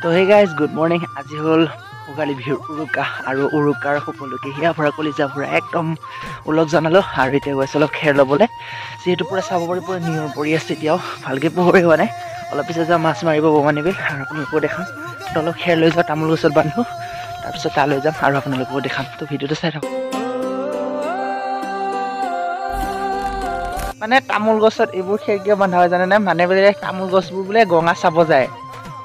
তো hey guys, good morning. আজি হ'ল ভোগালী বিহুৰ উৰুকা আৰু উৰুকাৰ সকলোকে হিয়া ভৰা কলিজা ভৰা একদম ওলগ জনালোঁ। আৰু এতিয়া গৈছোঁ অলপ খেৰ ল'বলৈ, যিহেতু পূৰা চাব পাৰি পূৰা নিয়ৰ পৰি আছে, এতিয়াও ভালকৈ পোহৰে হোৱা নাই। অলপ পিছত যাওঁ মাছ মাৰিব বমানী বিল আৰু আপোনালোকো দেখাম। তো অলপ খেৰ লৈ যাওঁ, তামোল গছত বান্ধো, তাৰপিছত তালৈ যাম আৰু আপোনালোকো দেখাম। তো ভিডিঅ'টো চাই থাকক। মানে তামোল গছত এইবোৰ খেৰ কিয় বান্ধা হয় জানেনে? মানে বোলে তামোল গছবোৰ বোলে গঙা চাব যায়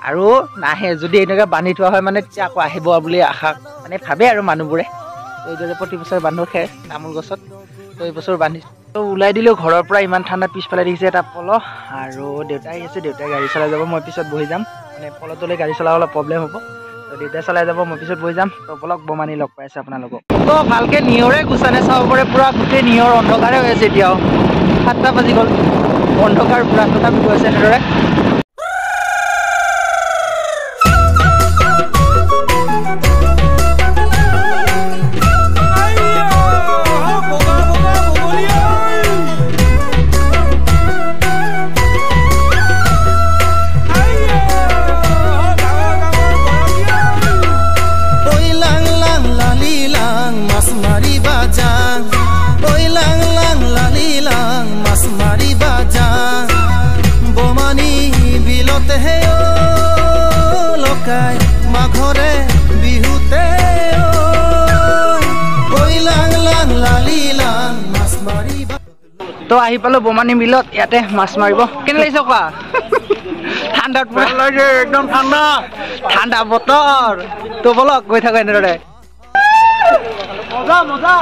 আৰু নাহে, যদি এনেকৈ বান্ধি থোৱা হয় মানে তেতিয়া আকৌ আহিব বুলি আশা মানে ভাবে আৰু মানুহবোৰে। তো এইদৰে প্ৰতি বছৰে বান্ধো খেৰ তামোল গছত। তো এইবছৰ বান্ধিছোঁ। তো ওলাই দিলেও ঘৰৰ পৰা ইমান ঠাণ্ডা। পিছফালে দেখিছে এটা পলহ আৰু দেউতাই আহি আছে, দেউতাই গাড়ী চলাই যাব, মই পিছত বহি যাম। মানে পলহটোলৈ গাড়ী চলাব অলপ প্ৰব্লেম হ'ব, তো দেউতাই চলাই যাব, মই পিছত বহি যাম। তো বলক বমানি লগ পাই আছে আপোনালোকক। তো ভালকৈ নিয়ৰে গুচা নাই, চাব পাৰে পূৰা গোটেই নিয়ৰ অন্ধকাৰে হৈ আছে। এতিয়াও 7টা বাজি গ'ল, অন্ধকাৰ পূৰা, তথাপি গৈ আছে এনেদৰে। তো আহি পালো বমানী বিলত, ইয়াতে মাছ মাৰিব। কেনে লাগিছে কোৱা? ঠাণ্ডাত পুৰা একদম ঠাণ্ডা ঠাণ্ডা বতৰ। তো বলক গৈ থাকো এনেদৰে। মজা মজা।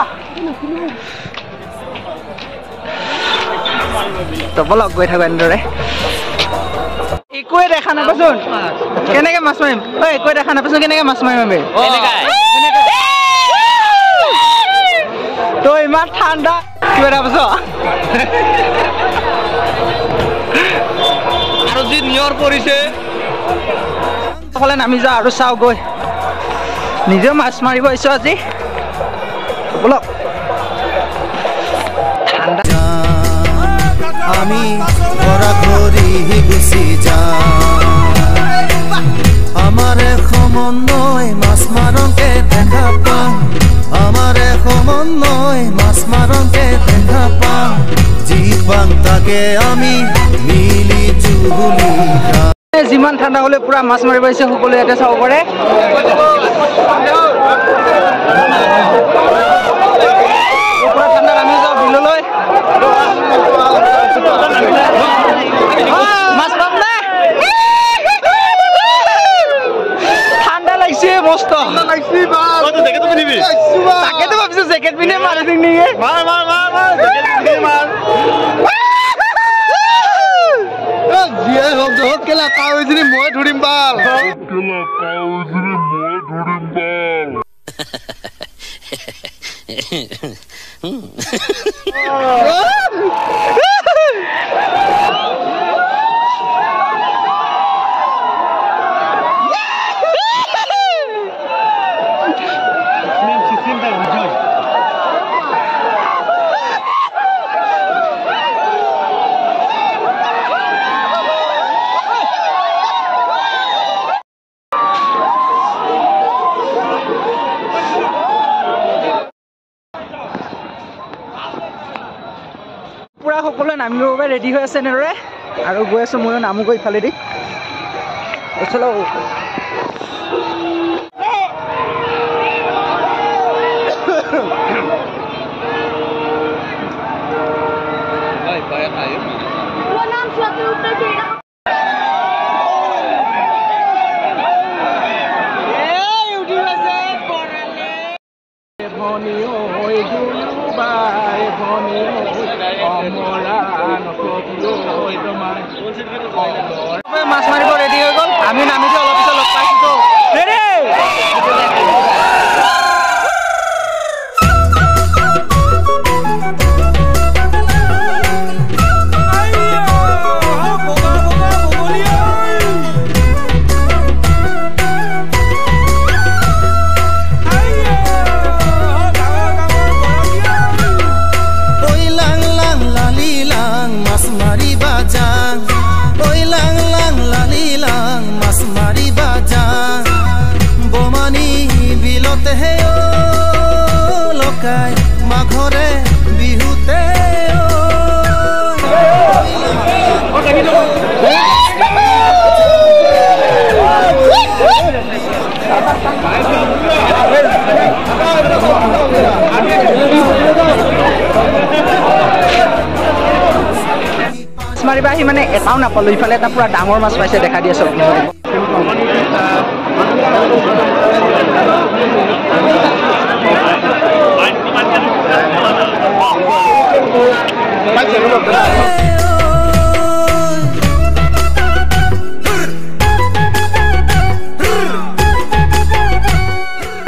তো বলক গৈ থাকো এনেদৰে। একোৱে দেখা নাপাচোন, কেনেকে মাছ মাৰিম? ঐ একোৱে দেখা নাপাচোন, কেনেকে মাছ মাৰিম আমি? তো ইমান ঠাণ্ডা, কিবা এটা পাইছ? আৰু যি নিয়ৰ পৰিছে। ফালে নামি যাওঁ আৰু চাওঁ গৈ। নিজেও মাছ মাৰিব আহিছোঁ আজি। বলক। ঠাণ্ডা আমি ঘৰাঘৰি গুচি যাম। আমাৰ সমন্বয় মাছ মাৰকে দেখা পাম, আমাৰ সমন্বয় মাছ মাৰকে দেখা পাম। যি পাম তাকে আমি মিলি জুলি। যিমান ঠাণ্ডা হ'লে পুৰা মাছ মাৰিব আহিছে সকলোৱে, ইয়াতে চাব পাৰে। পুৰা ঠাণ্ডাত আমি যাওঁ বিললৈ। মাছ পাম নে? ঠাণ্ডা লাগিছে মস্ত। তাকেতো ভাবিছো জেকেট পিন্ধি মাৰি দিম নেকি। জীয়াই হওক হওক কেলা কাৱৈজনী মই ধৰিম বাল। পুৰা সকলোৱে নামিবৰ বাবে ৰেডি হৈ আছে এনেদৰে আৰু গৈ আছো ময়ো নামোগৈ ইফালেদি। চলো। মাছ মাৰিব ৰেডি হৈ গ'ল, আমি নামিছো, অলপ পিছত লগ পাইছো। তো ৰেডি। মাছ মাৰিবা যাং, ঐ লাং লাং লালি লাং মাছ মাৰি বিলতে হে লকাই মাঘৰে বিহুতে। মাছ মাৰিব আহি মানে এটাও নাপালোঁ। ইফালে এটা পুৰা ডাঙৰ মাছ পাইছে, দেখা দি আছোঁ আপোনালোকক।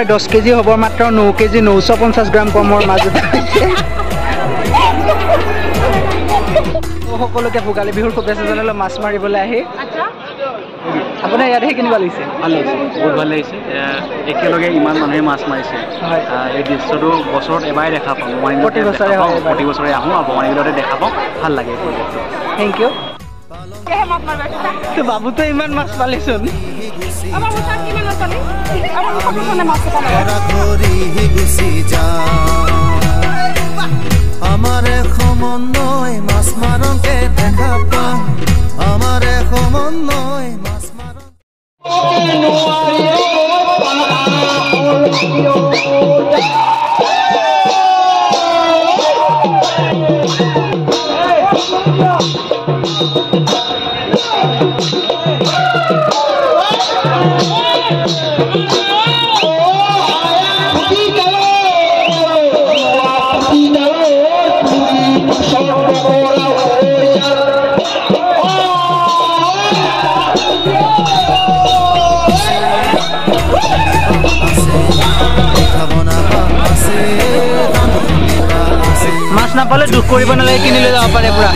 10 কেজি হ'ব মাত্ৰ 9 কেজি 950 গ্ৰাম কমৰ মাছ হৈছে। সকলোকে ভোগালী বিহুৰ শুভেচ্ছা জনালোঁ। মাছ মাৰিবলৈ আহি আপোনাৰ ইয়াত আহি কেনেকুৱা লাগিছে? ভাল লাগিছে, বহুত ভাল লাগিছে। একেলগে ইমান মানুহে মাছ মাৰিছে, এই দৃশ্যটো বছৰত এবাৰে দেখা পাওঁ। প্ৰতি বছৰে হয়, প্ৰতি বছৰে আহোঁ আৰু বঙালী বিলতে দেখা পাওঁ, ভাল লাগে এই পৰিৱেশটো। Thank you. বাবুতো ইমান মাছ পালিচোন। আমাৰে সমন্বয় মাছ মাৰকে দেখা পাওঁ, আমাৰে সমন্বয় মাছ মাৰ। মাছ নাপালে দুখ কৰিব নালাগে, কিনি লৈ যাব পাৰে পুৰা।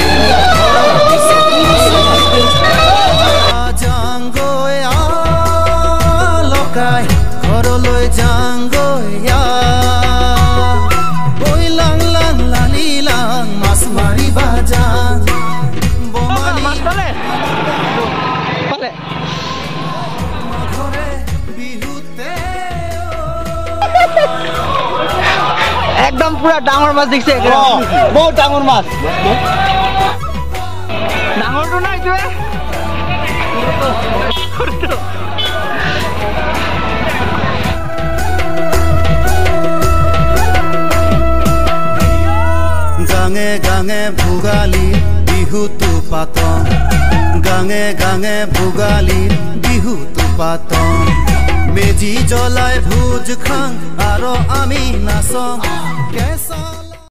ঘৰলৈ যাংগৈ লাং লাং লালি লাং মাছ মাৰিবা যাং। মাছ পালে পালে বিহুতে একদম পুৰা ডাঙৰ মাছ দেখিছে, বহুত ডাঙৰ মাছ। ডাঙৰটো নাই এইটোৱে। গাঙে গাঙে ভোগালী বিহুটো পাতন, গাঙে গাঙে ভোগালী বিহুটো পাতন। মেজি জ্বলাই ভোজ খাং আৰু আমি নাচং কেঁচা।